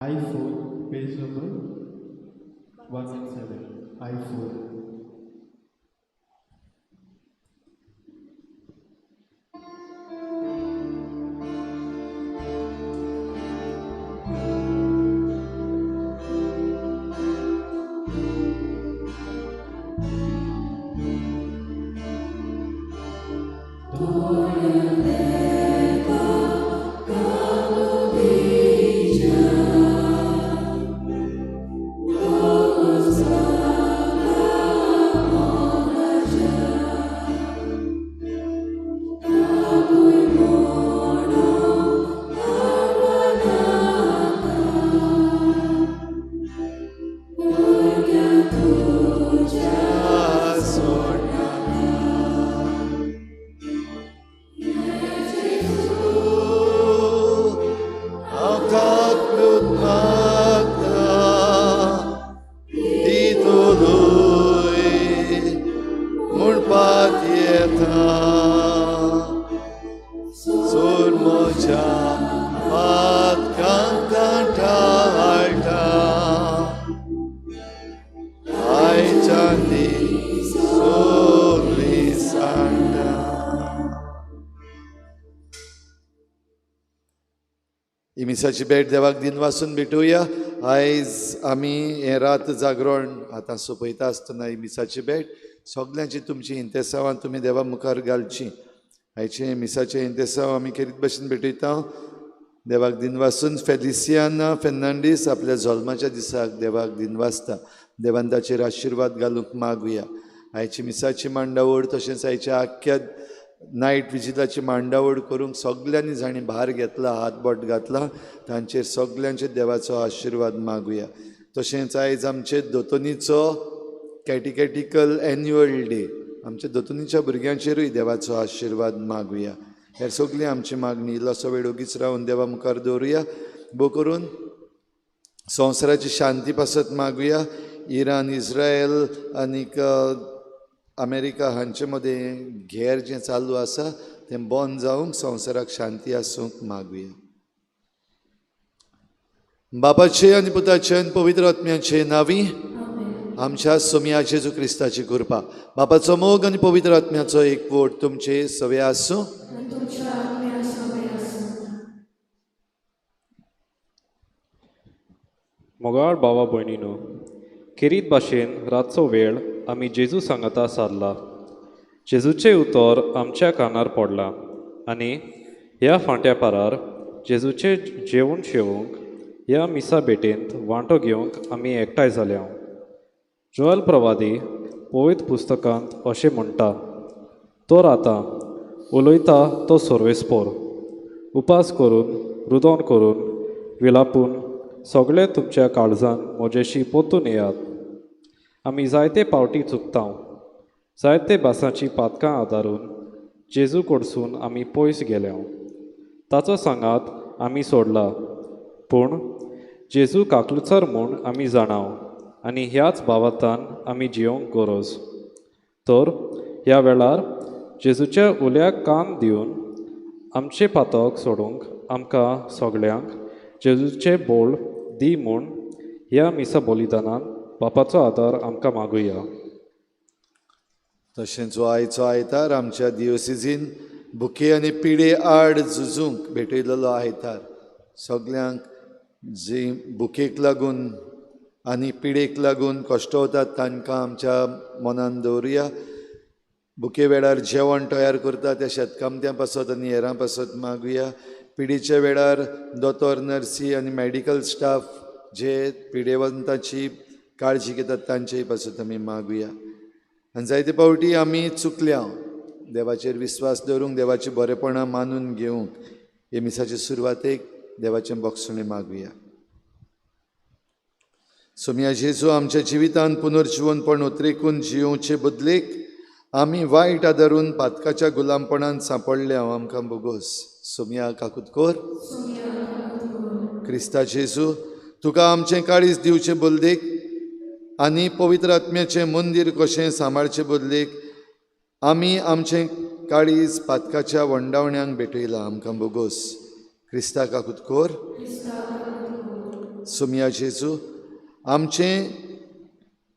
I4, page number 117. I4. मिसाची भेट देवाक दिनवासून भेटूया. आयज आमी हें रात जागरण आतां सोंपयता आसतना ही मिसाची भेट सगल्यांची तुमची इंतेसांवां तुमी देवा मुखार घालची. आयचें मिसाचें इंतेसांव आमी खेरीत भशेन भेटयता. देवाक दिनवासून फेलिसियाना फेर्नांडीस आपल्या जल्माच्या दिसाक देवाक दिनवासता. देवान ताचेर आशिर्वाद घालूंक मागुया. आयची मिसाची मांडावळ तशेंच आयच्या आख्ख्या नायट विजिलाची मांडावळ करूंक सगल्यांनी जांणी भार घेतला, हात बोट घातला, तांचेर सगल्यांचेर देवाचो आशिर्वाद मागुया. तशेंच आयज आमचे दोतोनीचो कॅटिकॅटिकल एन्युअल डे, आमच्या दोतोनीच्या भुरग्यांचेरूय देवाचो आशिर्वाद मागुया. हेर सगळीं आमची मागणी इल्लोसो वेळ ओगीच रावन देवा मुखार दवरुया. भोव करून संवसाराची शांती पासत मागुया. इराण, इस्रायल आनीक अमेरिका हांचे मदें घेर जें चालू आसा तें बंद जावंक, संवसाराक शांती आसूंक मागुया. बापाचे आनी पुताचे आनी पवित्र आत्म्याचे नांवी आमच्या सोमया जेजू क्रिस्ताची कृपा, बापाचो मोग आनी पवित्र आत्म्याचो एकवट तुमचे सवे आसूं. मोगाळ भावा भयणीनो, खेरीत भाशेन रातचो वेळ आमी जेजू सांगाता सारला. जेजूचें उतर आमच्या कानार पडलां आनी ह्या फांट्या पारार जेजूचें जेवण शेवूंक ह्या मिसा भेटेंत वांटो घेवंक आमी एकठांय जाल्या. जोएल प्रवादी पवित्र पुस्तकांत अशें म्हणटा, तो राता उलयता तो सर्वेस्पोर, उपास करून, रुदोन करून, विलापून सगळे तुमच्या काळजान म्हजेशी पोतून येयात. आमी जायते पावटी चुकता, जायते भासांची पातकां आदारून जेजू कडसून आमी पयस गेल्या. ताचो सांगात आमी सोडला, पूण जेजू काकलुचार म्हूण आमी जाणाव आनी ह्याच भावार्थान आमी जियोंक गरज. तर ह्या वेळार जेजूच्या उल्याक कान दिवन आमचें पातक सोडूंक आमकां सगळ्यांक जेजूचें बोळ दी म्हूण ह्या मिसा बलिदानान बापाचो आदार आमकां मागुया. तशेंच हो आयचो आयतार आमच्या दियोसिजीन भुके आनी पिडे आड झुजूंक भेटयलेलो आयतार. सगल्यांक जी भुकेक लागून आनी पिडेक लागून कश्ट वतात तांकां आमच्या मनान दवरुया. भुके वेळार जेवण तयार करता त्या शेतकामत्यां पासत आनी हेरां पासत मागुया. पिडेच्या वेळार दोतोर, नर्सी आनी मेडिकल स्टाफ जे पिडेवंताची काळजी घेतात तांचेय पासत आमी मागुया. आनी जायते फावटी आमी चुकल्या देवाचेर विस्वास दवरूंक, देवाची बरेपणां मानून घेवंक. हे मिसाचे सुरवातेक देवाचें बक्षणें मागुया. सोमया जेजू, आमच्या जिवितांत पुनर्जिवनपण उतरेकून जियोवचे बदलेक आमी वायट आदारून पातकाच्या गुलामपणान सांपडले आमकां बोगोस. सोमया काकूत कोर. क्रिस्ता जेजू, तुका आमचें काळीज दिवचे बदलेक आनी पवित्र आत्म्याचें मंदीर कशें सांबाळचे बदलेक आमी आमचें काळीज पातकाच्या वंडावण्यांक भेटयलां आमकां बोगोस. क्रिस्ता काकूत कोर. सोमया जेजू, आमचें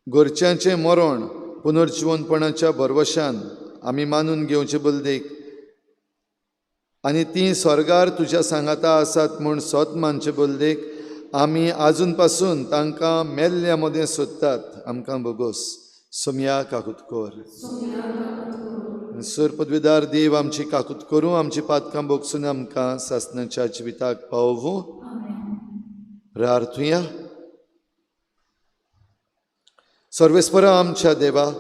घरच्यांचें मरण पुनर्जिवनपणाच्या भरवशान आमी मानून घेवचे बलदेक आनी तीं स्वर्गार तुज्या सांगाता आसात म्हूण सोत मानचे बलदेक आमी आजून पासून तांकां मेल्ल्या मदें सोदतात. आमकां भोगोस. सोमया काकूत कर. सर पदवीदार देव आमची काकूत करूं, आमची पातकां भोगसून आमकां सासणाच्या जिविताक पावोवूं. प्रार्थुया. सर्वेस्परा आमच्या देवा,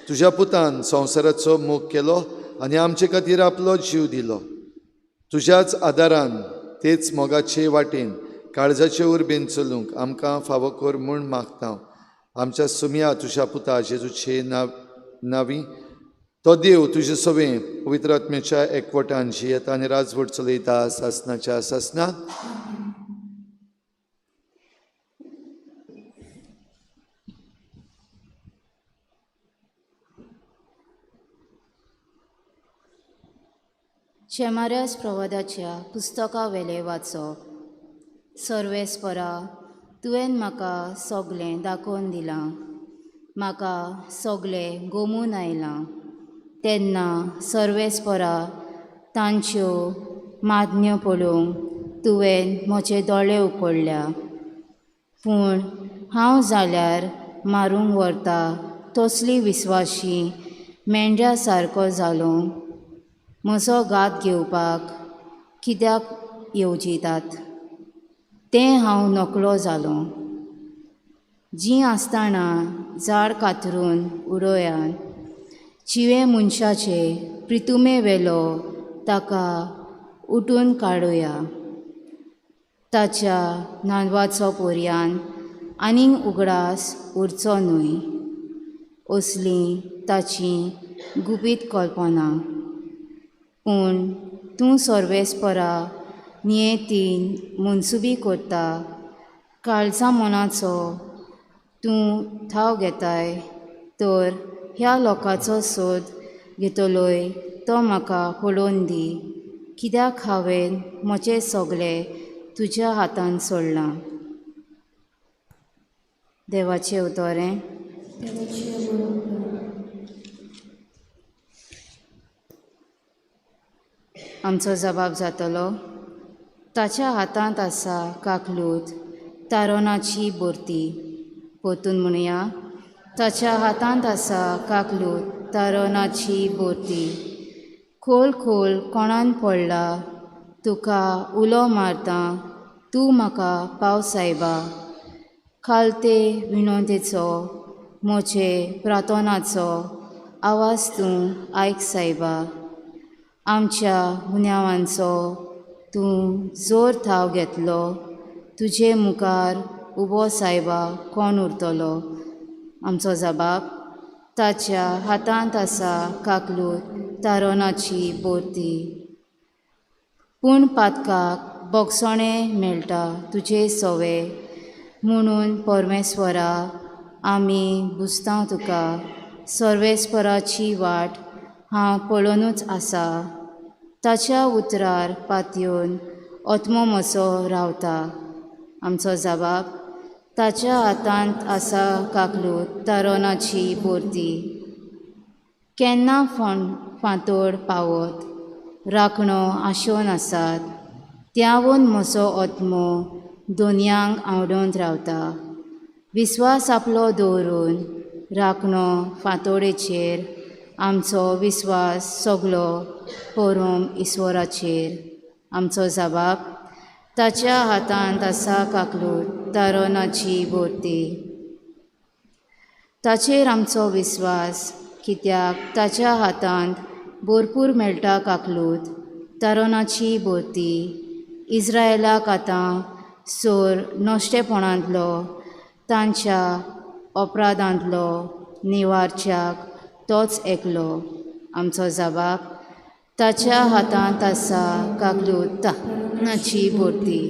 तुज्या पुतान संवसाराचो मोग केलो आनी आमचे खातीर आपलो जीव दिलो. तुज्याच आदारान तेच मोगाचे वाटेन काळजाचे उर्बेन चलूंक आमकां फावो कर म्हूण मागता. आमच्या सुमया तुज्या पुता जेजूचे नावी तो देव तुजे सवें पवित्र आत्म्याच्या एकवटान जियेता आनी राजवट चलयता सासनाच्या सासना. शेमारस प्रवादाच्या पुस्तका वेलें वाचप. सर्वेस्परा, तुवें म्हाका सगळें दाखोवन दिलां, म्हाका सगळें गोमून आयलां. तेन्ना सर्वेस्परा, तांच्यो मागण्यो पळोवंक तुवें म्हजे दोळे उकडल्या. पूण हांव जाल्यार मारूंक व्हरता तसली विस्वाशी मेंढ्या सारको जालो. म्हजो घात घेवपाक कित्याक येवजितात तें हांव नकळो जालो. जीं आसतना झाड कातरून उडोयान जिवे मनशाचे प्रितुमे वेलो ताका उठून काडुया. ताच्या नांवाचो पोरयान आनीक उगडास उरचो न्हय असली ताची गुपीत कल्पना. पूण तूं सर्वेस्परा नियतीन मनसुबी करता, काळजा मनाचो तूं थाव घेताय, तर ह्या लोकांचो सोद घेतलोय तो म्हाका पळोवन दी. कित्याक हांवें म्हजें सगळें तुज्या हातान सोडलां. देवाचें उतरें. आमचो जबाब जातलो. ताच्या हातांत आसा काकलूत तारोनाची बोरती. परतून म्हणुया. ताच्या हातांत आसा काकलूत तारोनाची बोरती. खोल खोल कोणान पडला तुका उलो मारता, तूं म्हाका पाव सायबा. खालते विनोदेचो म्हजे प्रार्थनाचो आवाज तूं आयक सायबा. आमच्या गुन्यांवांचो तूं जोर थाव घेतलो, तुजे मुखार उबो सायबा कोण उरतलो. आमचो जबाब. ताच्या हातांत आसा काकलूत तारोनाची बोरती. पूण पातकाक बोगसणें मेळटा तुजे सवे, म्हणून परमेश्वरा आमी बुजता तुका. सर्वेस्पराची वाट हांव पळोवनूच आसा, ताच्या उतरार पातयेवन आत्मो म्हजो रावता. आमचो जबाब. ताच्या हातांत आसा काकलूत तारोनाची बोरती. केन्ना फांतोड पावत राखणो आशोवन आसात, त्यावून म्हजो आत्मो दोनयांक आवडून रावता. विस्वास आपलो दवरून राखणो फांतोडेचेर, आमचो विस्वास सगलो परोम ईश्वराचेर. आमचो जबाब. ताच्या हातांत आसा काकलूत तारोनाची बोरती. ताचेर आमचो विस्वास, कित्याक ताच्या हातांत भरपूर मेळटा काकलूत तारोनाची बोरती. इस्रायलाक आतां सोर नश्टेपणांतलो तांच्या अपराधांतलो निवारच्याक तोच एकलो. आमचो जबाब. ताच्या हातांत आसा काकलूत तारोनाची बोरती.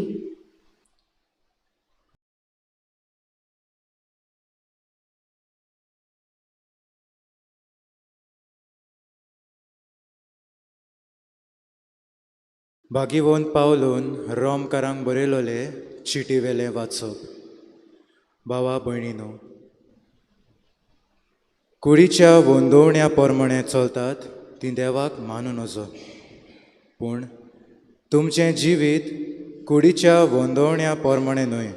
भागिवोन पावलून रोमकारांक बरयलोले चिटीवेलें वाचप. भावा भयणीनो, कुडीच्या वंदोवण्या प्रमाणें चलतात ती देवाक मानू नजो, पूण तुमचें जिवीत कुडीच्या वंदोवण्या प्रमाणें न्हय,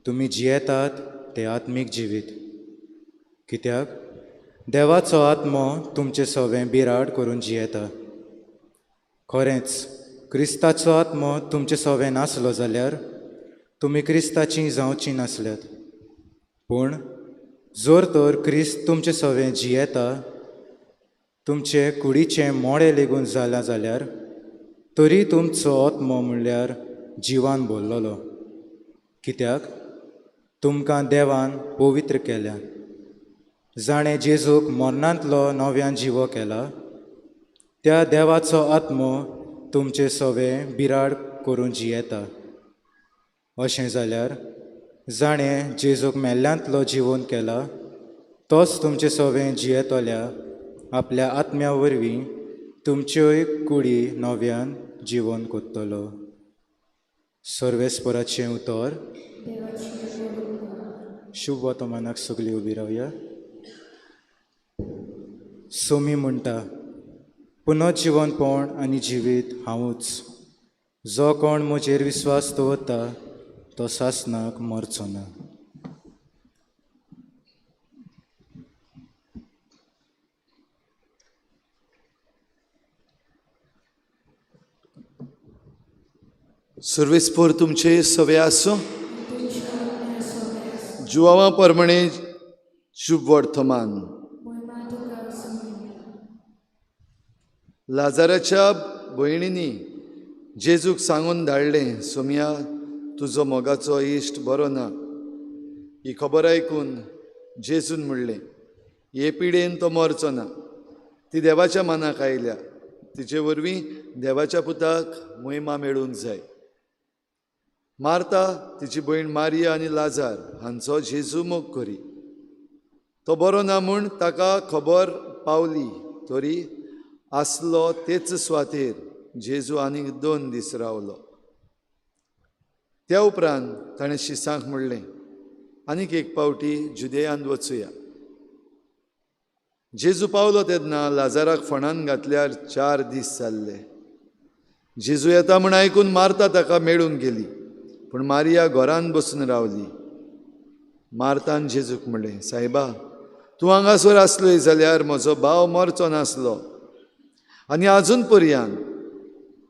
तुमी जियेतात तें आत्मीक जिवीत. कित्याक देवाचो आत्मो तुमचें सवें बिराड करून जियेता. खरेंच क्रिस्ताचो आत्मो तुमचें सवें नासलो जाल्यार तुमी क्रिस्ताची जावची नासल्यात. पूण जर तर क्रिस्त तुमचें सवें जियेता, तुमचे कुडीचें मोडें लेगून जालां जाल्यार तरी तुमचो आत्मो म्हणल्यार जिवान भरलेलो. कित्याक तुमकां देवान पवित्र केल्या, जाणें जेजूक मरणांतलो नव्यान जिवो केला, त्या देवाचो आत्मो तुमचे सवें बिराड करून जियेता. अशें जाल्यार जाणें जेजूक मेल्ल्यांतलो जिवोन केला तोच तुमचे सवें जियेतल्या आपल्या आत्म्या वरवीं तुमच्योय कुडी नव्यान जिवन कोत्तलो. सर्वेस्पराचें उतर. शुभ वर्तमानाक सगळीं उबी रावया. सोमी म्हणटा, पुनर्जिवनपण आनी जिवीत हांवूच, जो कोण म्हजेर विस्वास दवरता तो सासनाक मरचो ना. सर्वेस्पोर तुमचे सवे आसूं. जुवावा परमणे शुभ वर्तमान. लाजाराच्या भयणींनी जेजूक सांगून धाडलें, सोमया तुजो मोगाचो इश्ट बरो ना. ही खबर आयकून जेजून म्हणलें, हे पिडेन तो मरचो ना, ती देवाच्या मनाक आयल्या, तिचे वरवीं देवाच्या पुताक मोहिमा मेळूंक जाय. मार्ता, तिची भयण मारिया आनी लाजार हांचो जेजू मोग करी. तो बरो ना म्हूण ताका खबर पावली तरी आसलो तेच सुवातेर जेजू आनीक 2 दीस रावलो. त्या उपरांत ताणें शिसांक म्हणलें, आनीक एक पावटी जुदेयांत वचुया. जेजू पावलो तेन्ना लाजाराक फोंडान घातल्यार 4 दीस जाल्ले. जेजू येता म्हूण आयकून मार्ता ताका मेळूंक गेली, पूण मारिया घरान बसून रावली. मार्तान जेजूक म्हणलें, सायबा तूं हांगासर आसलोय जाल्यार म्हजो भाव मरचो नासलो, आनी आजून पर्यंत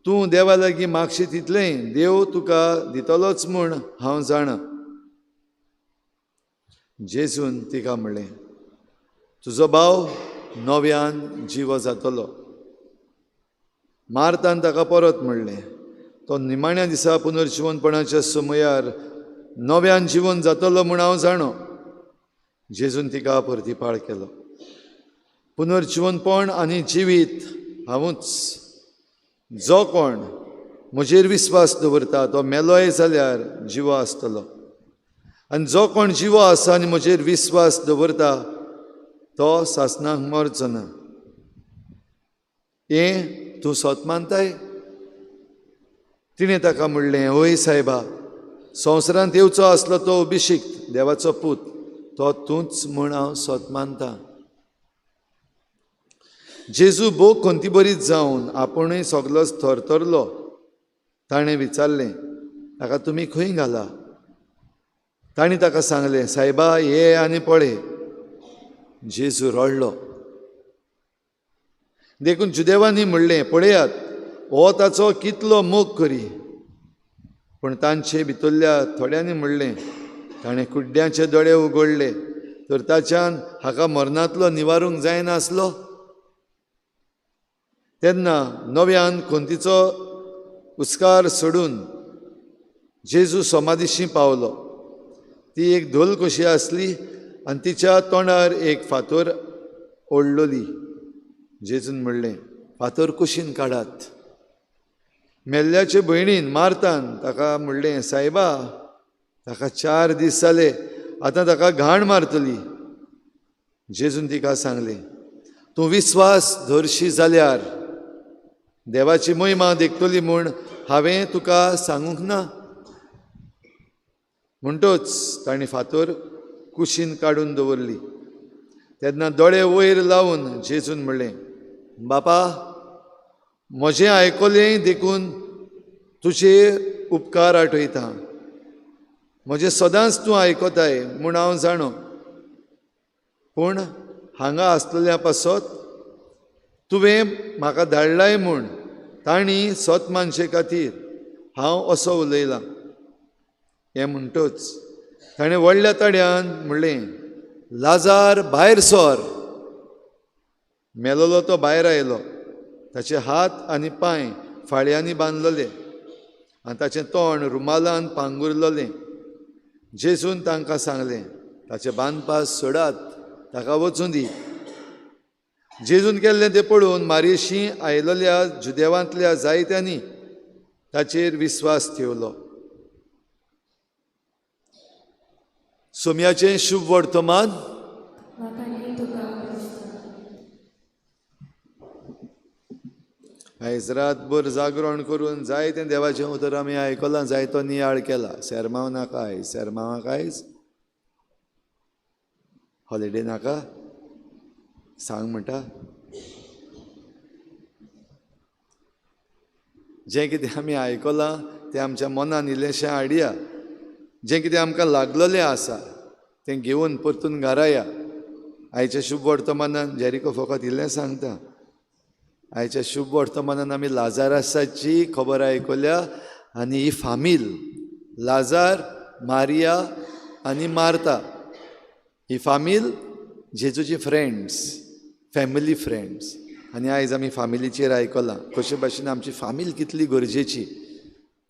तूं देवा लागीं मागशी तितलें देव तुका दितलोच म्हूण हांव जाणा. जेजून तिका म्हणलें, तुजो भाव नव्यान जिवो जातलो. मार्तान ताका परत म्हणलें, तो निमाण्या दिसा पुनर्जिवनपणाच्या समयार नव्यान जिवन जातलो म्हूण हांव जाणो. जेजून तिका परतिपाळ केलो, पुनर्जिवनपण आनी जिवीत हांवूच, जो कोण म्हजेर विस्वास दवरता तो मेलोय जाल्यार जिवो आसतलो, आनी जो कोण जिवो आसा आनी म्हजेर विस्वास दवरता तो सासनाक मरचो ना. हें तूं सत मानताय? तिणें ताका म्हणलें, हय सायबा, संवसारांत येवचो आसलो तो अभिषिक्त देवाचो पूत तो तूंच म्हूण हांव सत मानता. जेजू भोव खंतीबरीत जावन आपूणय सगलोच थरथरलो. ताणें विचारलें, ताका तुमी खंय घाला? तांणी ताका सांगलें, सायबा ये आनी पळय. जेजू रडलो. देखून जुदेवांनी म्हणलें, पळयात हो ताचो कितलो मोग करी. पूण तांचे भितरल्या थोड्यांनी म्हणलें, ताणें कुड्ड्यांचे दोळे उगडले तर ताच्यान हाका मरणांतलो निवारूंक जायनासलो. तेन्ना नव्यान खंतीचो उस्कार सोडून जेजू समाधीशी पावलो. ती एक धोल कशी आसली आनी तिच्या तोंडार एक फातर ओडलोली. जेजून म्हणलें, फातर कुशीन काडात. मेल्ल्याचे भयणीन मार्तान ताका म्हणलें, सायबा ताका 4 दीस जाले, आतां ताका घाण मारतली. जेजून तिका सांगलें, तूं विस्वास धरशी जाल्यार देवाची महिमा देखतली म्हूण हांवें तुका सांगूंक ना. म्हणटच तांणी फातोर कुशीन काडून दवरली. तेन्ना दोळे वयर लावन जेजून म्हणलें, बापा, म्हजें आयकलें देखून तुजे उपकार आठयता. म्हजें सदांच तूं आयकताय म्हूण हांव जाणो, पूण हांगा आसलेल्या पासत तुवें म्हाका धाडलाय म्हूण तांणी सत मानशे खातीर हांव असो उलयलां. हें म्हणटच ताणें व्हडल्या ताड्यान म्हणलें, लाजार भायर सर. मेलोलो तो भायर आयलो. ताचे हात आनी पांय फाळयांनी बांदलेले आनी ताचें तोंड रुमालान पांगुरलेलें. जेजून तांकां सांगलें, ताचें बांदपास सोडात, ताका वचूं दी. जेजून केल्लें तें पळोवन मारयेशी आयलेल्या जुदेवांतल्या जायत्यांनी ताचेर विस्वास ठेवलो. सोम्याचें शुभ वर्तमान. आयज रातभर जागरण करून जायतें देवाचें उतर आमी आयकलां, जायतो नियाळ केला. सेरमांव नाका आयज, सेरमांवाक आयज हॉलिडे नाका सांग म्हणटा. जें कितें आमी आयकलां तें आमच्या मनान इल्लेंशें हाडया. जें कितें आमकां लागलेलें आसा तें घेवन परतून घरा या. आयच्या शुभ वर्तमानान जेरिको फकत इल्लें सांगता. आयच्या शुभ वर्तमानान आमी लाजारासाची खबर आयकल्या आनी ही फामील लाजार, मारिया आनी मार्ता ही फामील जेजूची फ्रेंड्स, फॅमिली फ्रेंड्स. आनी आयज आमी फामिलीचेर आयकलां कशे भाशेन आमची फामील कितली गरजेची.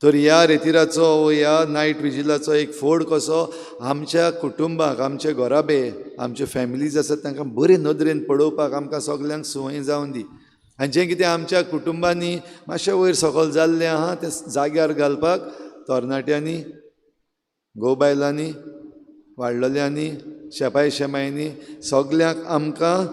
तर ह्या रेतिराचो ह्या नायट विजिलाचो एक फोड कसो आमच्या कुटुंबाक, आमचे घराबे, आमच्यो फॅमिलीज आसात तांकां बरे नदरेन पळोवपाक आमकां सगल्यांक संवय जावन दी. आनी जें कितें आमच्या कुटुंबांनी मातशें वयर सकयल जाल्लें आहा तें जाग्यार घालपाक तरणाट्यांनी, घोव बायलांनी, वाडलेल्यांनी, शेपाय शेमायनी सगल्यांक आमकां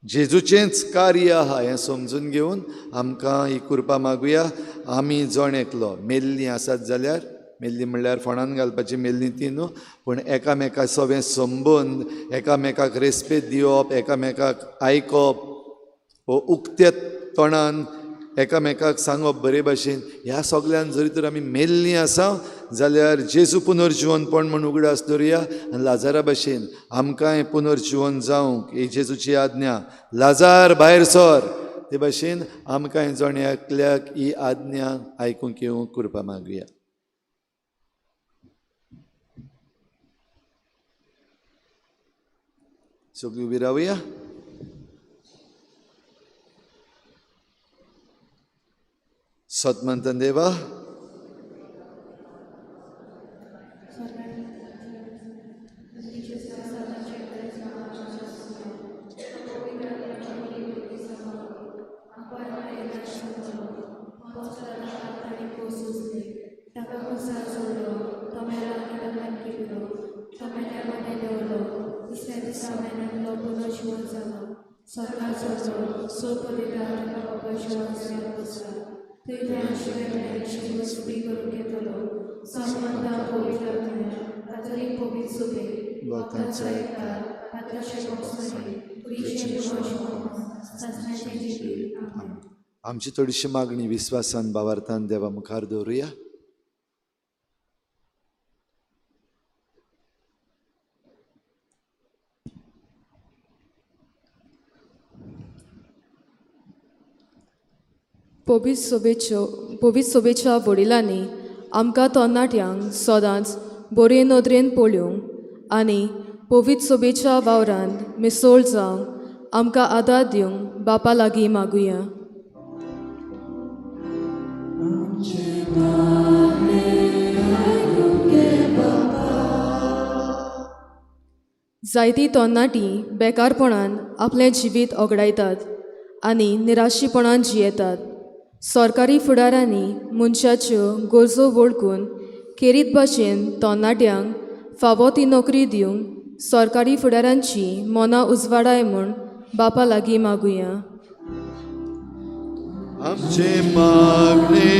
जेजूचेंच कार्य आहा हें समजून घेवन आमकां ही कृपा मागुया. आमी जण एकलो मेल्लीं आसात जाल्यार, मेल्लीं म्हणल्यार फोंडान घालपाची मेल्लीं ती न्हू, पूण एकामेका सगळें संबंद, एकामेकाक रेस्पेद दिवप, एकामेकाक आयकप, वो उक्त्या तोंडान एकामेकाक सांगप बरे भाशेन, ह्या सगल्यान जरी तर आमी मेल्लीं आसा जाल्यार जेजू पुनर्जिवनपण म्हूण उगडास दवरुया. आनी लाजारा भाशेन आमकांय पुनर्जिवन जावंक ही जेजूची आज्ञा, लाजार भायर सर, ते भाशेन आमकांय जण एकल्याक ही आज्ञा आयकूंक येवंक कृपा मागुया. सगळीं उबी रावया. सतमंतन देवा, आमची थोडीशी मागणी विस्वासान भावार्थान देवा मुखार दवरुया. पवित्र सोबेच्या वडिलांनी आमकां तरणाट्यांक सदांच बरे नदरेन पळोवंक आनी पवित्र सोबेच्या वावरांत मिसळ जावंक आमकां आदार दिवंक बापा लागीं मागुया. जायतीं तरणाटीं बेकारपणान आपलें जिवीत ओगडायतात आनी निराशीपणान जियेतात. सरकारी फुडारांनी मनशाच्यो गरजो वळखून खेरीत भाशेन तरणाट्यांक फावो ती नोकरी दिवंक सरकारी फुडारांची मनां उजवाडाय म्हूण बापा लागीं मागुया. आमचे मागणे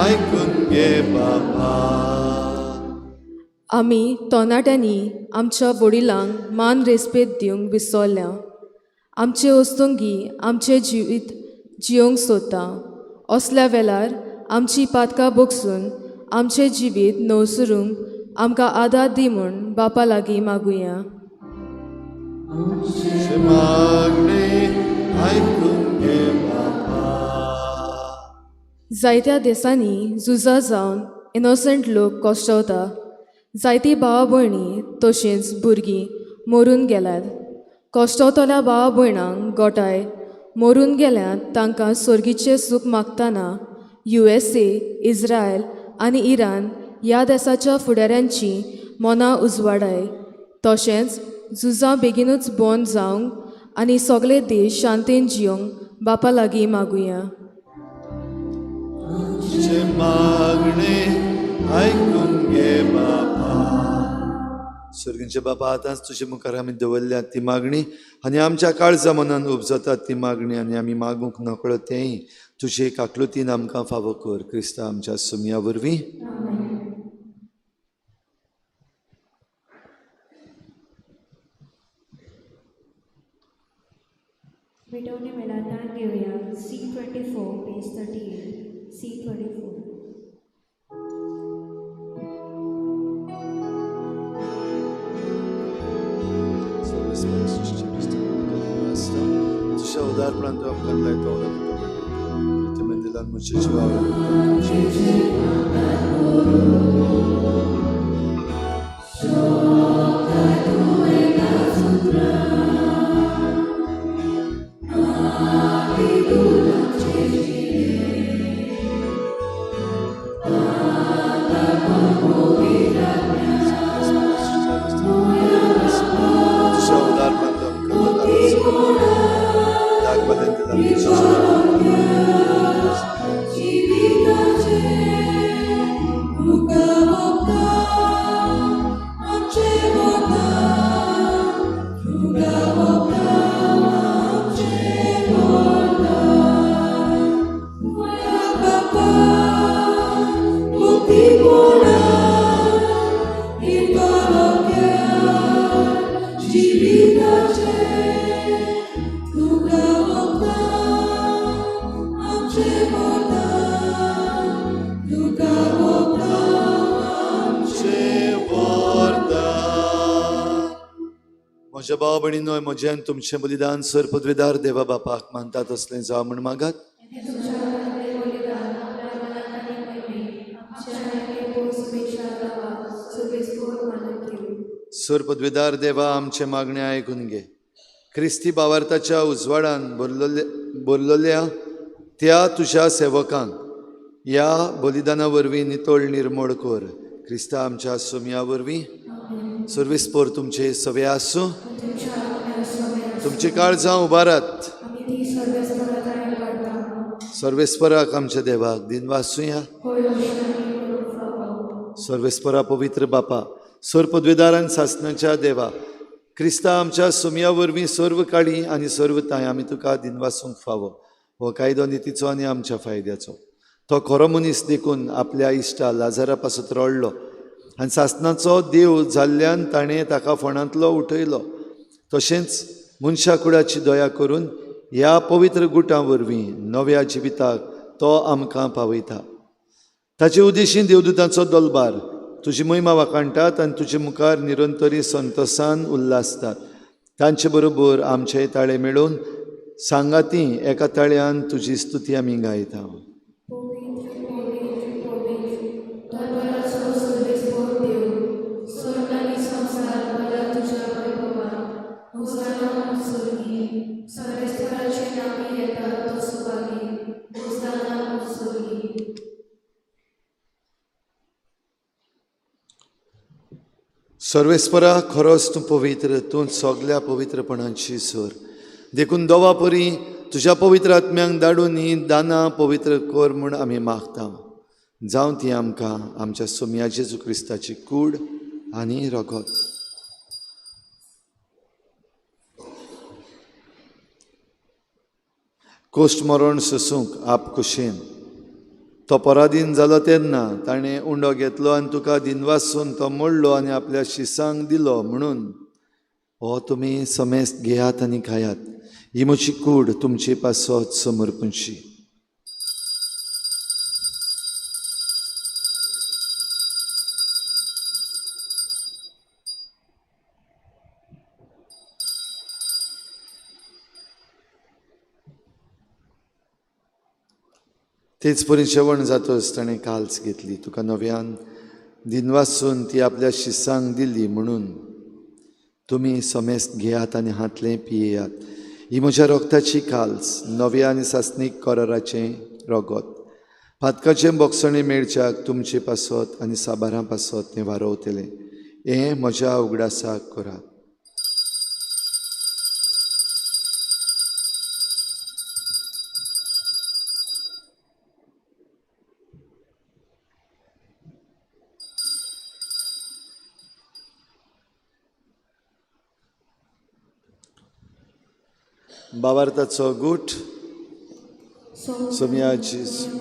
आयकून घे बाबा. आमी तरणाट्यांनी आमच्या वडिलांक मान रेस्पेद दिवंक विसरल्या. आमचे वस्तुंगी आमचें जिवीत जियोंक सोदता. असल्या वेळार आमची पातकां भोगसून आमचें जिवीत नवसरूंक आमकां आदार दी म्हूण बापा लागीं मागुया. जायत्या देशांनी झुजां जावन इनोसंट लोक कश्टवता. जायतीं भावा भयणी तशेंच भुरगीं मरून गेल्यात. कश्टवतल्या भावा भयणांक गोठाय मरून गेल्यात तांकां सर्गीचें सूख मागतना USA, Israel आनी इराण ह्या देसाच्या फुडाऱ्यांची मनां उजवाडाय. तशेंच झुजां बेगीनूच बंद जावंक आनी सगळे देश शांतीन जियोंक बापा लागीं मागुया. सर्गींचे बापा, आतांच तुजे मुखार आमी दवरल्या ती मागणी आनी आमच्या काळजा मनान उपजतात ती मागणी आनी आमी मागूंक नकळो तेंय तुजे काकलुतीन आमकां फावो कर. क्रिस्ता आमच्या सुमया वरवीं. भेटवणी वेळार घेवया. C24 page 38. C24. तुझ्या उदारपणान तूं आमकां लायतो प्रितमेंदिलान म्हज्या जिवावर. तुझ्या उदारपणान तूं आमकां म्हज्या भाव भयणीनो, म्हजें आनी तुमचें बलिदान सर पदवेदार देवा बापाक मानता तसलें जावं म्हूण मागात. सर पदवेदार देवा, आमचें मागणें आयकून घे. क्रिस्ती बावार्थाच्या उजवाडान बोल्लोल्या त्या तुज्या सेवकांक ह्या बलिदाना वरवीं नितळ निर्मोळ कर. क्रिस्ता आमच्या सुमया वरवीं. सर्वेस्पोर तुमचे सवे आसूं. तुमचे काळजां उबारात. सर्वेस्पराक आमच्या देवाक दिनवासुया. सर्वेस्परा पवित्र बापा, सर पदवेदारान सासनाच्या देवा, क्रिस्ता आमच्या सुमया वरवीं सर्व काळी आनी सर्व तांय आमी तुका दिनवासूंक फावो. हो कायदो नितीचो आनी आमच्या फायद्याचो. तो खरो मनीस देखून आपल्या इश्टा लाजारा पासत रडलो आनी सासनाचो देव जाल्ल्यान ताणें ताका फोंडांतलो उठयलो. तशेंच मनशा कुडाची दया करून ह्या पवित्र गुटां वरवीं नव्या जिविताक तो आमकां पावयता. ताचे उद्देशीन देवदूतांचो दलबार तुजी महिमा वाखाणटात आनी तुजे मुखार निरंतरी संतोसान उल्हासतात. तांचे बरोबर आमचे ताळे मेळून सांगाती एका ताळ्यान तुजी स्तुती आमी गायता. सर्वेस्परा, खरोच तूं पवित्र, तूं सगल्या पवित्रपणाची सर. देखून दोवा परी तुज्या पवित्र आत्म्यांक धाडून ही दानां पवित्र कर म्हूण आमी मागता. जावं ती आमकां आमच्या सोम्या जेजू क्रिस्ताची कूड आनी रगत. कोश्ट मरण सोसूंक आप कुशेन तो पराधीन जालो तेन्ना ताणें उंडो घेतलो आनी तुका दिनवासून तो मोडलो आनी आपल्या शिसांक दिलो म्हणून हो तुमी समेस्त घेयात आनी खायात. ही म्हजी कूड तुमचे पासत समर्पणशी. तेच परी जेवण जातच ताणें काल्स घेतली, तुका नव्यान दिनवासून ती आपल्या शिसांक दिली म्हणून तुमी समेस्त घेयात आनी हातलें पियेयात. ही म्हज्या रोगताची काल्स, नव्या आनी सासणीक कराराचें रगत. पातकाचें बोगसणें मेळच्याक तुमचे पासत आनी साबारां पासत तें वारोवतलें. हें म्हज्या उगडासाक करात. बाबार्थाचो गूट सोमया जेजू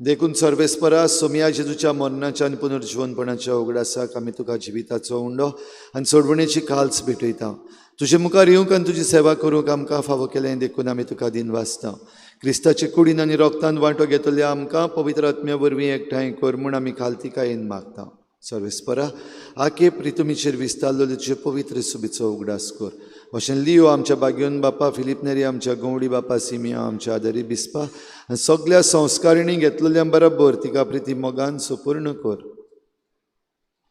देखून सर्वेस्परा सोमया जेजूच्या मरणाच्या आनी पुनर्जिवनपणाच्या उगडासाक आमी तुका जिविताचो उंडो आनी सोडवणेची काल्स भेटयता. तुजे मुखार येवंक आनी तुजी सेवा करूंक आमकां फावो केलें देखून आमी तुका दिनवासता. क्रिस्ताचे कुडीन आनी रोगतान वांटो घेतल्या आमकां पवित्र आत्म्या वरवीं एकठांय कर म्हूण आमी खालतिकायेन मागता. सर्वेस्परा आके प्रितुमीचेर विस्तारलेले तुजे पवित्र सुबीचो उगडास कर. अशें लियो आमच्या बाग्योन बापा, फिलीप नेरी आमच्या गवडी बापा, सिमिया आमच्या आदारी बिस्पा आनी सगल्या संस्कारिणी घेतलेल्या बरोबर तिका प्रिती मोगान सुपूर्ण कर.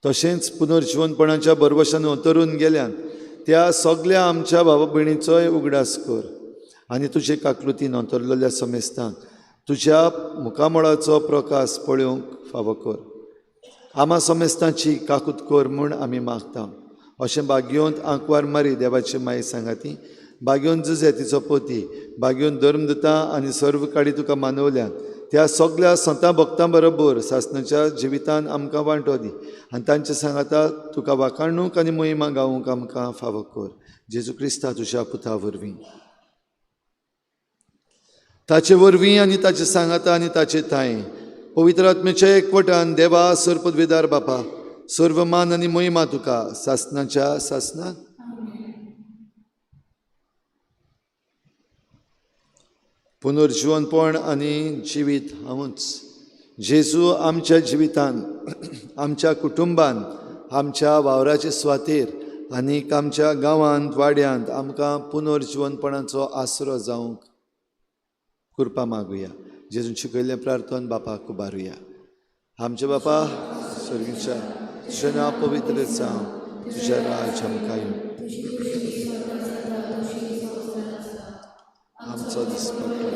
तशेंच पुनर्जिवनपणाच्या बरवशान उतरून गेल्यान त्या सगल्या आमच्या भावा भयणीचोय उगडास कर आनी तुजे काकलुतीन अंतरलेल्या समेस्तांक तुज्या मुखामळाचो प्रकाश पळोवंक फावो कर. आमा समेस्तांची काकूत कर म्हूण आमी मागता. अशें बागयोंत आंकवार मारी देवाची माई सांगाती, बागयोन जुजे तिचो पोती, बागयोन धर्मदुता आनी सर्व काडी तुका मानवल्यात त्या सगल्या संतां भक्तां बरोबर सासणाच्या जिवितान आमकां वांटो दी आनी तांचे सांगाता तुका वाखाणूंक आनी मोहिमा गावूंक आमकां फावो कर. जेजू क्रिस्ता तुज्या पुता वरवीं, ताचे वरवीं आनी ताचे सांगाता आनी ताचे थांय पवित्र आत्म्याच्या एकवटान देवा सर्वपदवीदार बापा सर्व मान आनी मोहिमा तुका सासणाच्या सासणाक. पुनर्जिवनपण आनी जिवीत हांवूच जेजू आमच्या जिवितान, आमच्या कुटुंबान, आमच्या वावराचे स्वातेर आनी आमच्या गांवांत वाड्यांत आमकां पुनर्जिवनपणाचो आसरो जावंक कृपा मागुया. जेजून शिकयल्लें प्रार्थन बापाक उबारुया. आमचे बापा स्वर्गीच्या, तुजें नांव पवित्र जावं, तुजें राज आमकां येवं, आमचो दिसपट्टो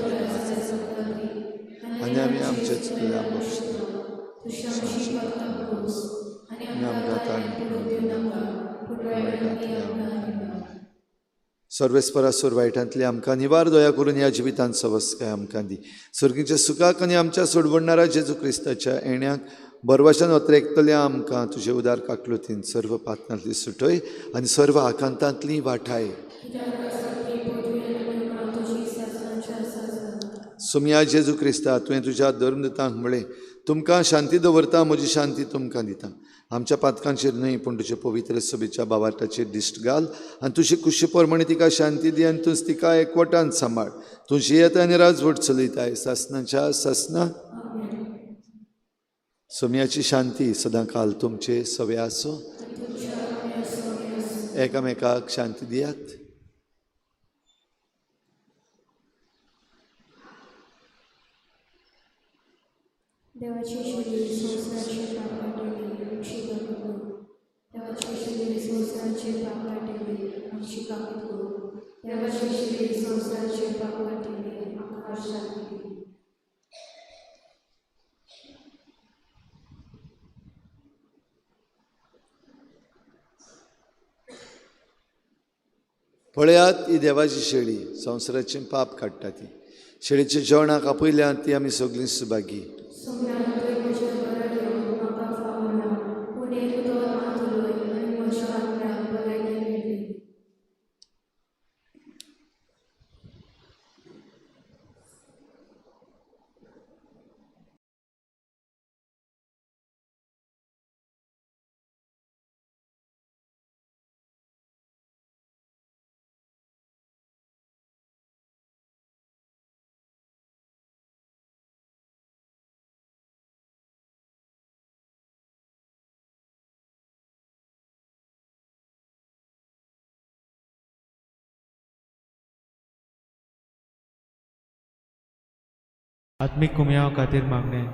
आनी आमी आमचे चुकल्या बक्षता, आनी आमकां ताण पडूं दिनाका, सर्वेस्परा सोर वायटांतली आमकां निवार दया करून ह्या जिवितांत सवस्काय आमकां दी. स्वर्गीच्या सुखाक आनी आमच्या सोडवणणारा जेजू क्रिस्ताच्या येण्याक बरवाशान ओतरेकतल्या आमकां तुजे उदार काकलुतीन सर्व पातनांतली सुटय आनी सर्व आकांतांतली वाठाय. सोमया जेजू क्रिस्ता, तुवें तुज्या धर्मदुतांक म्हळें, तुमकां शांती दवरता, म्हजी शांती तुमकां दिता. आमच्या पातकांचेर न्हय पूण तुजे पवित्र सभेच्या बावाटाचेर दिश्ट घाल आनी तुजे कुशी प्रमाणे तिका शांती दी आनी तूंच तिका एकवटान सांबाळ. तूं जियेता आनी राजवट चलयताय सासणाच्या सासणा. सोमयाची शांती सदां काल तुमचे सवे आसूं. एकामेकाक शांती दियात. देवाची शरीर संवसाराचे पाप काडटली आमची काकूत करूं. देवाचे शरीर संवसाराचे पाप काडटली आमची काकूत करूं. देवाचे शरीर संवसाराचे पाप काडटली आमकां शांती दी. पळयात ही देवाची शेळी संवसाराचें पाप काडटा. ती शेळीच्या जेवणाक आपयल्यात ती आमी सगळीं सुभागी. पूण एक उतर मात उलय आनी म्हज्या आत्म्याक भलायकी मेळटली. आत्मीक कुमयांव खातीर मागणें.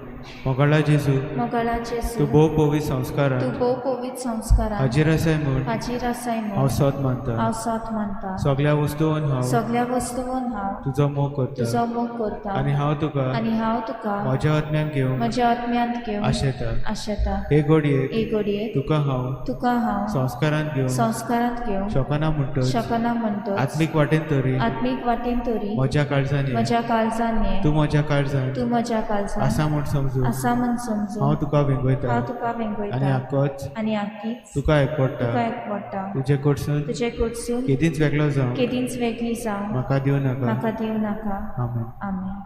मोगाळा जेजू, मोगाळा जेजू, तूं भोव पवित्र तूं संस्कारांत भोव पवित्र संस्कारांत हाजीर आसाय म्हूण हाजीर आसाय हांव म्हूण सोद मानता. हांव सोद मानता. सगल्या वस्तून हांव सगल्या वस्तून हांव तुजो मोग करता तुजो मोग करता आनी हांव तुका आनी हांव तुका म्हज्या आत्म्यान घेवंक म्हज्या आत्म्यांत घेवन आशेता. आशेता. हे घडयेक हे घडयेक तुका हांव तुका हांव संस्कारांत घेवंक संस्कारांत घेवंक शकना म्हणटच शकना म्हणटच आत्मीक वाटेन तरी आत्मीक वाटेन तरी म्हज्या काळजान ये. म्हज्या काळजान ये. तूं म्हज्या काळजान तूं म्हज्या काळजान आसा म्हूण समजून आसा म्हूण समजून हांव तुका वेंगयता हांव तुका आनी वेंगयता आकोच आनी आकीच तुका एकवडटा. तुका एकवडटा. तुजे कडसून तुजे कडसून केदींच वेगळो जावं केदींच वेगळी जावं म्हाका दिवं नाका. म्हाका दिवं नाका. आमेन. आमेन.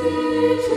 Thank you.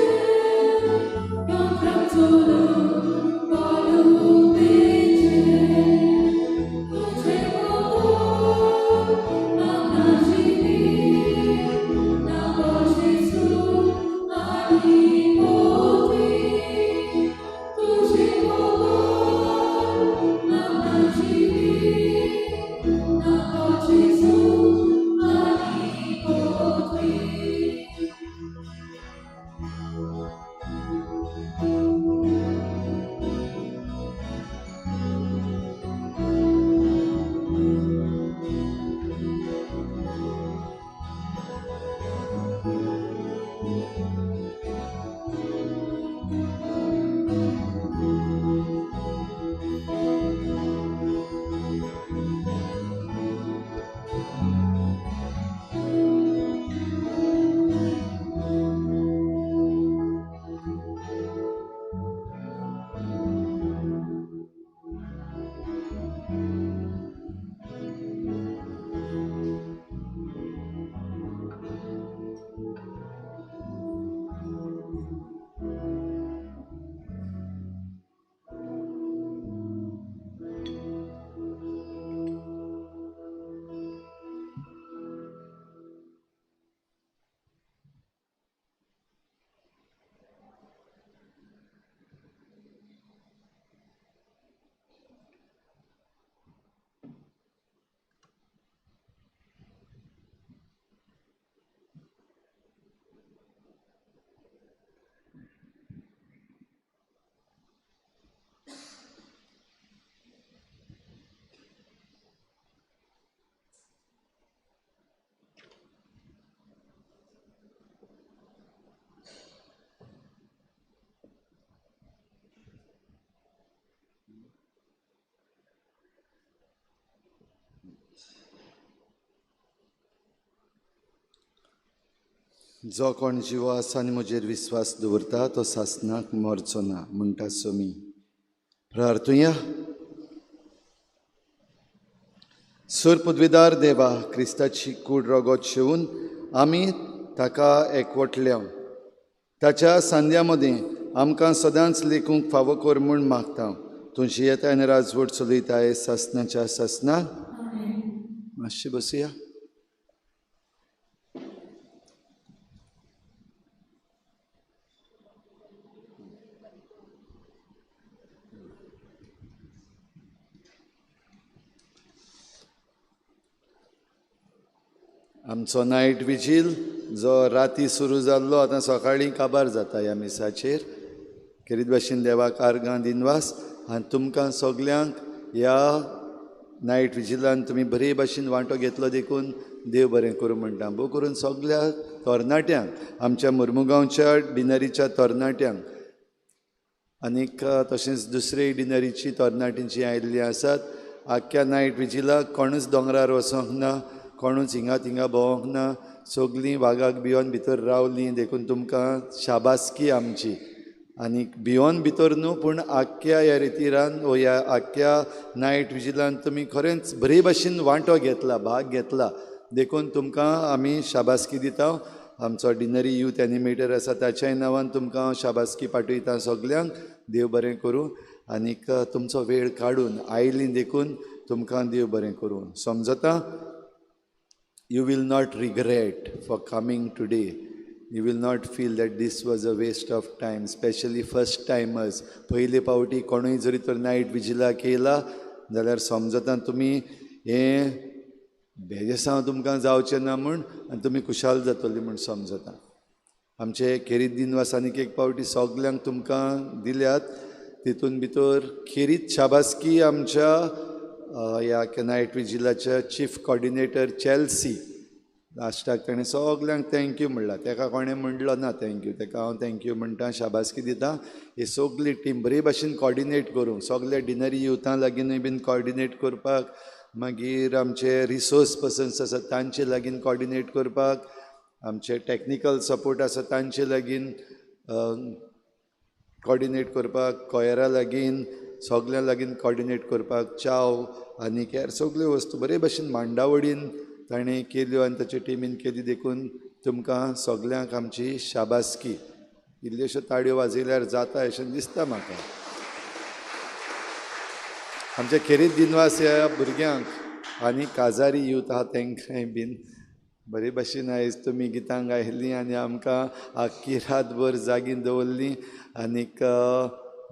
जो कोण जिवो आसा आनी म्हजेर विस्वास दवरता तो सासनाक मरचो ना म्हणटा सोमी. प्रार्थुया. सूर पदवीदार देवा, क्रिस्ताची कूड रगत शेवून आमी ताका एकवटल्या. ताच्या सांद्या मदीं आमकां सदांच लेखूंक फावो कर म्हूण मागता. तुजी येता आनी राजवट चलयताय सासनाच्या सासना. मातशें बसया. आमचो नायट विजील जो राती सुरू जाल्लो आतां सकाळीं काबार जाता ह्या मिसाचेर. खेरीत भाशेन देवाक आर्गां दिनवास आनी तुमकां सगल्यांक ह्या नायट विजिलान तुमी बरे भाशेन वांटो घेतलो देखून देव बरें करूं म्हणटा. भोव करून सगल्या तरणाट्यांक, आमच्या मुर्मुगांवच्या डिनरीच्या तरणाट्यांक आनीक तशेंच दुसरे डिनरीची तरणाटीं जीं आयिल्लीं आसात. आख्ख्या नायट विजिलाक कोणूच दोंगरार वचोंक ना, कोणूच हिंगा थिंगा भोंवंक ना, सगलीं वागाक भियोन भितर रावलीं देखून तुमकां शाबासकी आमची. आनी भियोन भितर न्हू पूण आख्ख्या ह्या रितीरान वो ह्या आख्ख्या नायट विजिलान तुमी खरेंच बरे भाशेन वांटो घेतला, भाग घेतला देखून तुमकां आमी शाबासकी दिता. आमचो डिनरी यूथ एनिमेटर आसा ताच्याय नांवान तुमकां हांव शाबासकी पाठयता. सगल्यांक देव बरें करूं आनीक तुमचो वेळ काडून आयलीं देखून तुमकां देव बरें करूं. समजता? You will not regret for coming today. You will not feel that this was a waste of time, especially first timers. पयले पावटी कोणूय जरी तर नायट विजिलाक येयला जाल्यार समजता तुमी हें बेजेसांव तुमकां जावचें ना म्हूण आनी तुमी खुशाल जातली म्हूण समजता. आमचे खेरीत दिनवास आनीक एक पावटी सगल्यांक तुमकां दिल्यात. तितून भितर खेरीत शाबासकी आमच्या ह्या नायट विजिलाच्या चीफ कॉर्डिनेटर चॅल्सी. लास्टाक ताणें सगल्यांक thank you म्हणलां. ताका कोणें म्हणलो ना thank you, ताका हांव thank you म्हणटा, शाबासकी दिता. ही सगली टीम बरे भाशेन कॉर्डिनेट करूंक, सगल्या डिनरी युथां लागींनूय बीन कॉर्डिनेट करपाक, मागीर आमचे रिसोर्स पर्सन्स आसात तांचे लागीं कॉर्डिनेट करपाक, आमचे टॅक्निकल सपोर्ट आसा तांचे लागीं कॉर्डिनेट करपाक, कॉयरा लागीं सगल्यां लागीं कॉर्डिनेट करपाक, चाव आनी हेर सगल्यो वस्तू बरे भाशेन मांडावळीन ताणें केल्यो आनी ताचे टिमीन केली देखून तुमकां सगल्यांक आमची शाबासकी. इल्ल्योश्यो ताळयो वाजयल्यार जाता अशें दिसता म्हाका. आमच्या खेरीत दिनवास ह्या भुरग्यांक आनी काजारी यूथ आहा तांकांय बीन बरे भाशेन आयज तुमी गितां गायलीं आनी आमकां आख्खी रातभर जागीं दवरलीं आनीक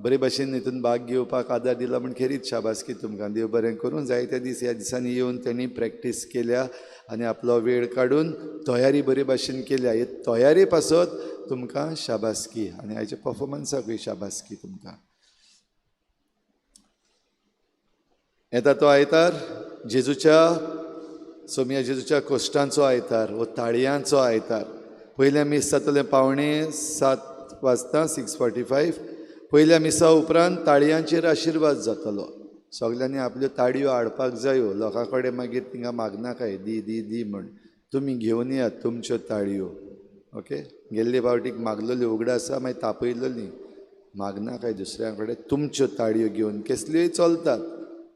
बरे भाशेन हितून भाग घेवपाक आदार दिला म्हूण खेरीत शाबासकी तुमकां. देव बरें करूं. जायते दीस ह्या दिसांनी येवन तांणी प्रॅक्टीस केल्या आनी आपलो वेळ काडून तयारी बरे भाशेन केल्या. हे तयारी पासत तुमकां शाबासकी आनी आयच्या पफॉर्मन्साकूय शाबासकी तुमकां. येता तो आयतार जेजूच्या सोमिया जेजूच्या कोश्टांचो आयतार वो ताळयांचो आयतार. पयल्या मीस जातलें 6:45 वाजता, 6:45. पयल्या मिसा उपरांत ताळयांचेर आशिर्वाद जातलो. सगल्यांनी आपल्यो ताळयो हाडपाक जायो. लोकां कडेन मागीर थिंगा मागनाकाय दी दी दी म्हूण. तुमी घेवन येयात तुमच्यो ताळयो. ओके, गेल्ले फावटीक मागलेल्यो उगडा आसा, मागीर तापयलेली. मागनाकाय दुसऱ्या कडेन, तुमच्यो ताळयो घेवन केसल्योय चलतात.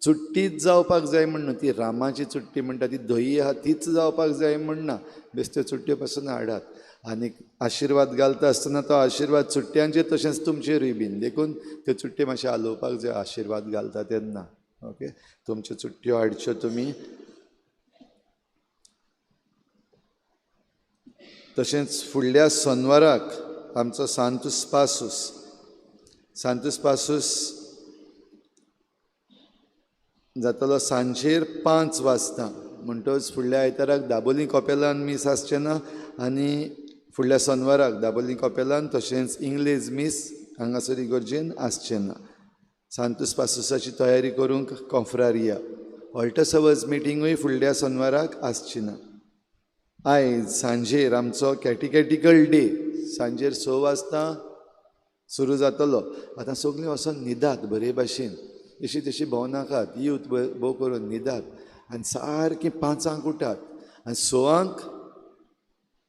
चुट्टीच जावपाक जाय म्हण न्हू, ती रामाची चुट्टी म्हणटा ती धही आहा तीच जावपाक जाय म्हण ना, बेश्ट्यो चुट्ट्यो पासून हाडात आनी आशिर्वाद घालता आसतना तो आशिर्वाद चुट्ट्यांचेर तशेंच तुमचेरूय बीन देखून त्यो चुट्ट्यो मातशें हालोवपाक जाय आशिर्वाद घालता तेन्ना. ओके, तुमच्यो चुट्ट्यो हाडच्यो तुमी. तशेंच फुडल्या सोनवाराक आमचो सांतूस पासूस, सांतूस पासूस जातलो सांजेर 5 वाजता. म्हणटच फुडल्या आयताराक दाबोली कॉपेलान मीस आसचें ना आनी फुडल्या सोनवाराक दाबोली कॉपेलान तशेंच इंग्लीश मीस हांगासर इगर्जेन आसचें ना. सांतूस पासूसाची तयारी करूंक कॉफ्रारिया ऑल्टसवर्स मिटिंगूय फुडल्या सोनवाराक आसची ना. आयज सांजेर आमचो कॅटिकॅटिकल डे सांजेर 6 वाजता सुरू जातलो. आतां सगळीं वचोन न्हिदात बरे भाशेन, अशी तशी भोंवनाकात, यूथ भोव करून न्हिदात आनी सारकीं 5 उठात आनी 6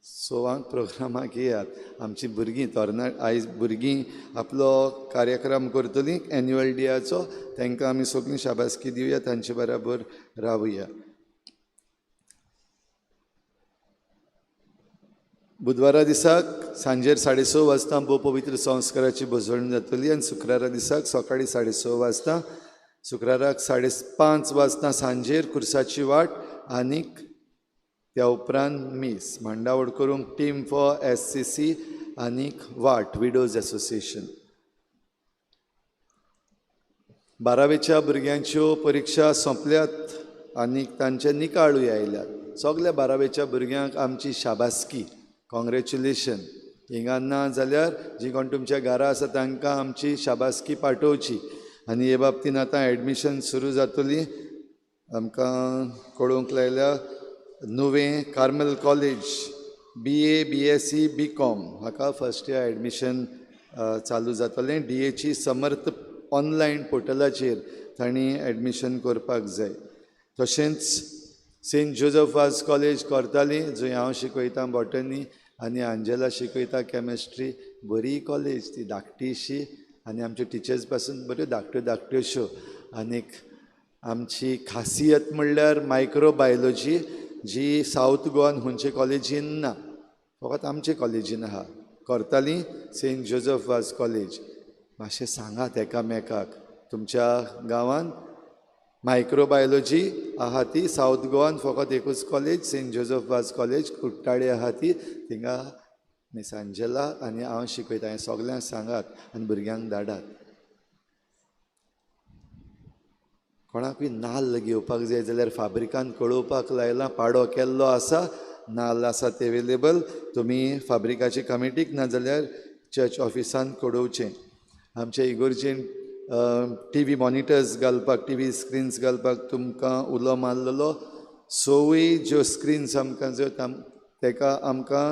सवांक प्रोग्रामाक येयात. आमची भुरगीं तरणाट आयज भुरगीं आपलो कार्यक्रम करतलीं एन्युअल डेयाचो, तांकां आमी सगळीं शाबासकी दिवया, तांचे बराबर रावया. बुधवारा दिसाक सांजेर 6:30 वाजता भोव पवित्र संस्काराची भजवण जातली आनी शुक्रारा दिसाक सकाळी 6:30 वाजता, शुक्राराक 5:30 वाजता सांजेर खुर्साची वाट आनीक त्या उपरांत मीस. मांडावळ करूंक टीम फॉर SCC आनीक वाट विडोज एसोसिएशन. 12वेच्या भुरग्यांच्यो परिक्षा सोंपल्यात आनीक तांचे निकाळूय आयल्यात. सगल्या 12वेच्या भुरग्यांक आमची शाबासकी, कॉंग्रेच्युलेशन. हिंगा ना जाल्यार जी कोण तुमच्या घरा आसा तांकां आमची शाबासकी पाठोवची. आनी हे बाबतीन आतां एडमिशन सुरू जातली. आमकां कळोवंक लायल्या Nuvem Carmel college BA BSc BCom हाका फर्स्ट इयर एडमिशन चालू जातलें. DHE समर्थ ऑनलायन पोर्टलाचेर तांणी एडमिशन करपाक जाय. तशेंच सेंट जोजफ वाज कॉलेज करताली, जंय हांव शिकयतां बॉटनी आनी आंजेला शिकयता केमिस्ट्री. बरी कॉलेज ती, धाकटीशी आनी आमच्यो टिचर्स पासून बऱ्यो धाकट्यो धाकट्योश्यो. आनीक आमची खासियत म्हणल्यार मायक्रोबायोलॉजी जी सावथ गोवान खंयचे कॉलेजीन ना, फकत आमचे कॉलेजीन आहा. करताली सेंट जोजफ वाज कॉलेज. मातशें सांगात एकामेकाक तुमच्या गांवांत मायक्रोबायोलॉजी आहा ती सावथ गोवान फकत एकूच college, Saint Joseph Vaz college Cortalim आहा ती. थिंगा मिस आंजेला आनी हांव शिकयता. हें सगल्यांक सांगात आनी भुरग्यांक धाडात. कोणाकूय नाल्ल घेवपाक जाय जाल्यार फाब्रिकान कळोवपाक लायलां, पाडो केल्लो आसा, नाल्ल आसात एवेलेबल. तुमी फाब्रिकाचे कमिटीक ना जाल्यार चर्च ऑफिसान कळोवचें. आमच्या इगोर्जेन TV monitors घालपाक, TV screens घालपाक तुमकां उलो मारलेलो. सोवूय ज्यो स्क्रिन्स आमकां ज्यो ताका आमकां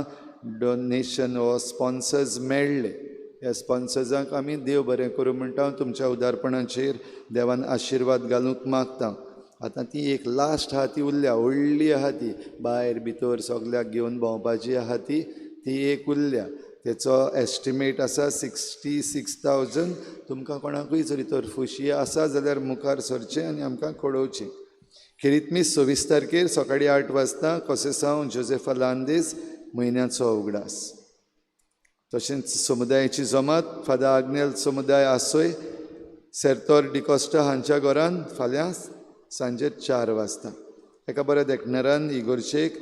डोनेशन वा स्पॉन्सर्स मेळ्ळे. ह्या स्पॉन्सर्सांक आमी देव बरें करूं म्हणटा. तुमच्या उदारपणाचेर देवान आशिर्वाद घालूंक मागता. आतां ती एक लास्ट आहा ती उरल्या, व्हडली आहा ती, भायर भितर सगल्याक घेवन भोंवपाची आहा ती, ती एक उरल्या. तेचो एस्टिमेट आसा 66,000. तुमकां कोणाकूय जरी तर फुशी आसा जाल्यार मुखार सरचें आनी आमकां कळोवचें. खेरीत मीस 26 तारखेर सकाळीं 8 वाजता कोसेसांव जोजेफा लांदेस म्हयन्याचो उगडास. तशेंच समुदायाची जमात फादर आग्नेल समुदाय आसोय सेर्तोर डिकोस्टा हांच्या घरान फाल्यां सांजे 4 वाजता. एका बऱ्या देखणारान इगोर्चेक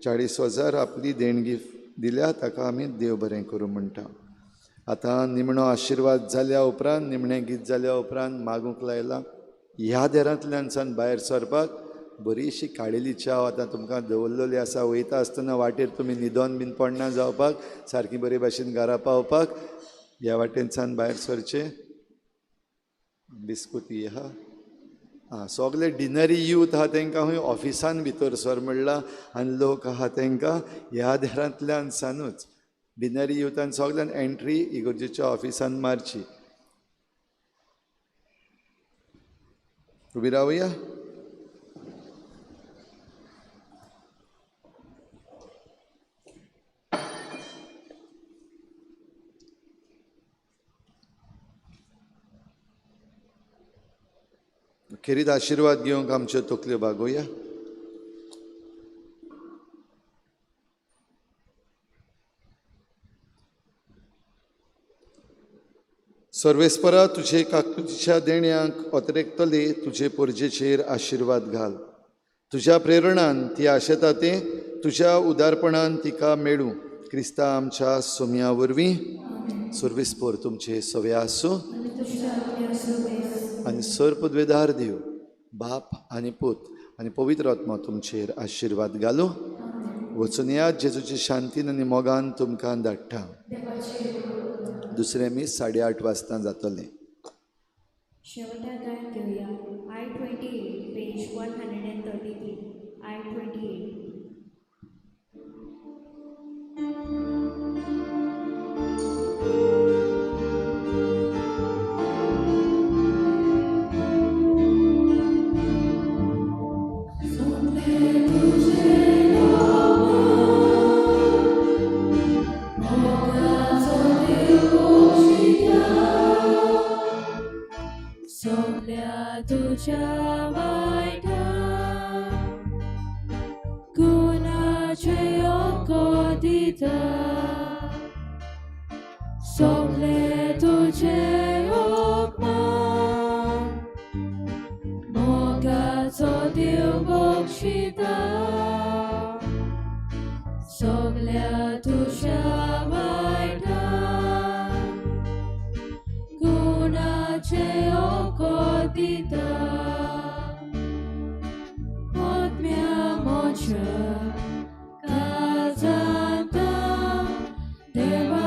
40,000 आपली देणगी दिल्या, ताका आमी देव बरें करूं म्हणटा. आतां निमणो आशिर्वाद जाल्या उपरांत, निमणें गीत जाल्या उपरांत मागूंक लायलां ह्या देरांतल्यान सान भायर सरपाक बरीशी काळेली च्याव आतां तुमकां दवरलेली आसा. वयता आसतना वाटेर तुमी न्हिदोन बीन पडना जावपाक, सारकी बरे भाशेन घरा पावपाक ह्या वाटेनसान भायर सरचें. बिस्कुती आहा, आं सगळे डिनरी यूथ आहा तांकां खंय ऑफिसान भितर सर म्हणलां आनी लोक आहा तांकां ह्या देरांतल्यान सानूच डिनरी युथान सगळ्यान एंट्री इगोर्जेच्या ऑफिसान मारची. उबी रावया. खेरीत आशिर्वाद घेवंक आमच्यो तकल्यो बागोवया. सर्वेस्परा तुझे काकुतीच्या देण्यांक अतिरेकतले तुझे पोरजेचेर आशिर्वाद घाल. तुज्या प्रेरणान ती आशेता तें तुज्या उदारपणान तिका मेळूं. क्रिस्ता आमच्या सोम्या वरवीं. सर्वेस्पर तुमचे सवे आसूं आनी सर पदवेदार देव बाप आनी पूत आनी पवित्र आत्मा तुमचेर आशिर्वाद घालूं. वचून यात जेजूची शांतीन आनी मोगान तुमकां धाडटा. दुसरें मीस 8:30 वाजता जातलें. शेवटा गायन घेवया. I-28 page 133. I-28. Thank you. मोगाचो देव बक्षिता सगल्या तुज्या वायटा गुणाचें ओको दिता सगलें तुजें उपमान मोगाचो देव बक्षिता सगल्या तुज्या वायटा गुणाचें ओको दिता आत्म्या म्हज्या काळजांत देवाचो